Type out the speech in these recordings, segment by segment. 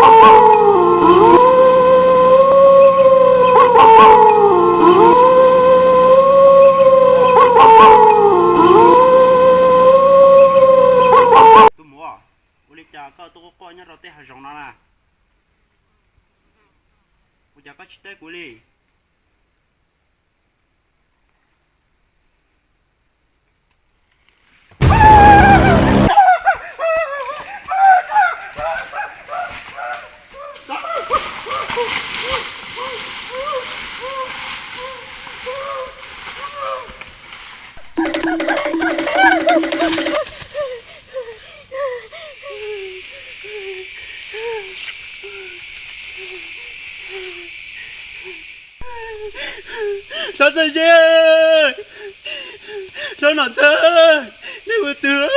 Tus muam, ua li cas koj tuaj quaj quaj nyob rau tej hav zoov no na? Ua cas koj tsis teb kuv li? Hlob Txawj Zeb, hlob Nom Ntxawg, nej ua twg?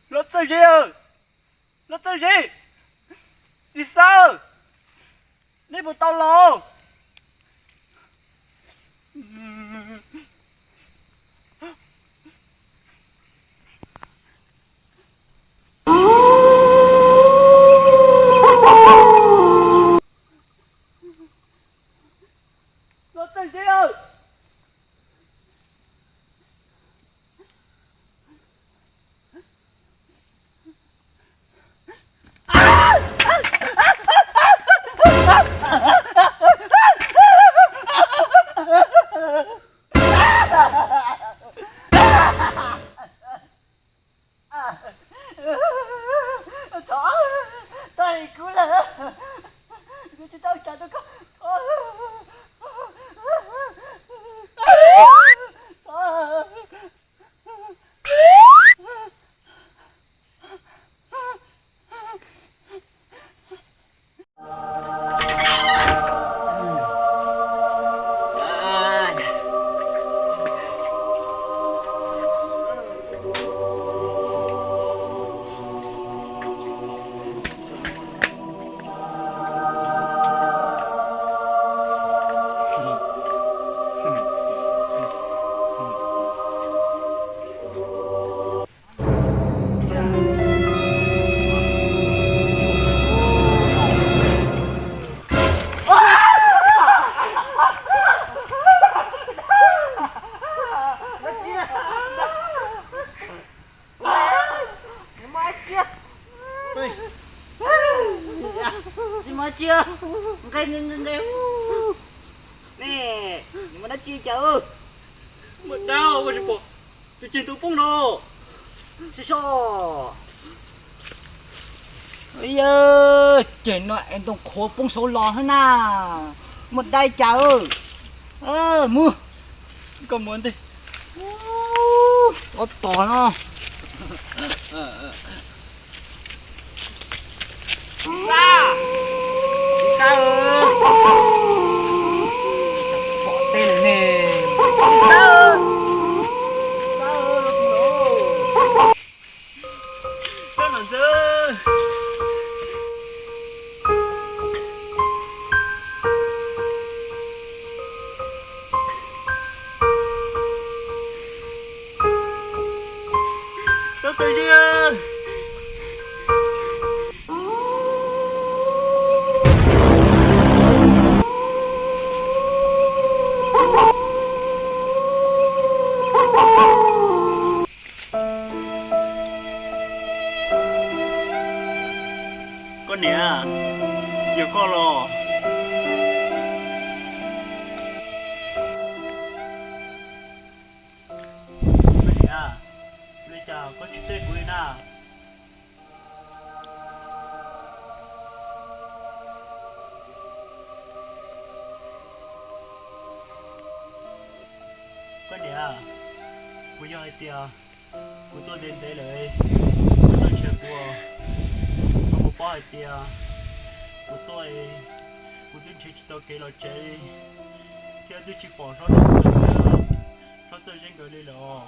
Hlob Txawj Zeb, hlob Txawj Zeb, txiv Xab, nej puas tau los? Hlob Txawj Zeb aw! Thov, tag li kub lawm, yuav tsis tau cas rau koj. Tsis muaj dab tsi, nqe nqe nqe. Ne, nws muaj dab tsi cas? Muaj dab ua tsis pom tus ceg tus poob no. Sib so. Yawg, ceg no es ntoo qhuav poob saud los hab na. Muaj dab cas? Mus, koj mus ntej. Ob tog no. Txiv Xab, Txiv Xab, pom tej lawm ne. Txiv Xab, Xab, los tus los. Xab, Nom Ntxawg. Txawj Zeb. Koj niam, kuv yog hais tias kuv tuaj ntev ntev lawm, koj tuaj nrhiav kuv, koj puas paub hais tias kuv tuaj, kuv twb nrhiav tsis tau kev los tsev, thiab twb tsis pom Hlob Txawj, Hlob Txawj Zeb nkawd li lawm os.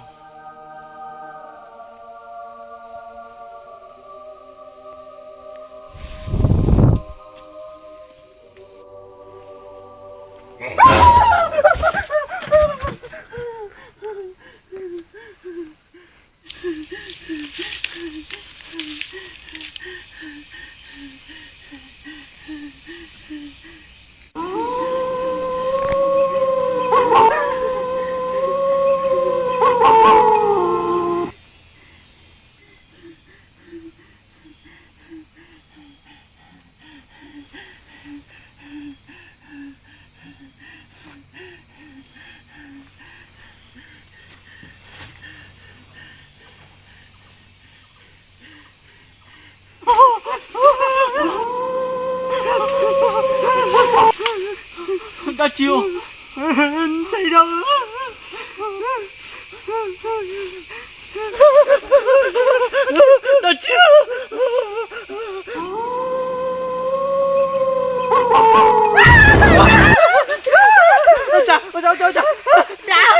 Dab tsi? Ntxhais dab. Dab tsi? Ua cas, ua cas, ua cas, ua cas? Dab,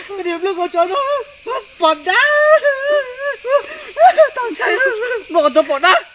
koj niam, nplooj qhov tsov no pom dab. Tau ntshai, nplooj qhov tsov pom dab.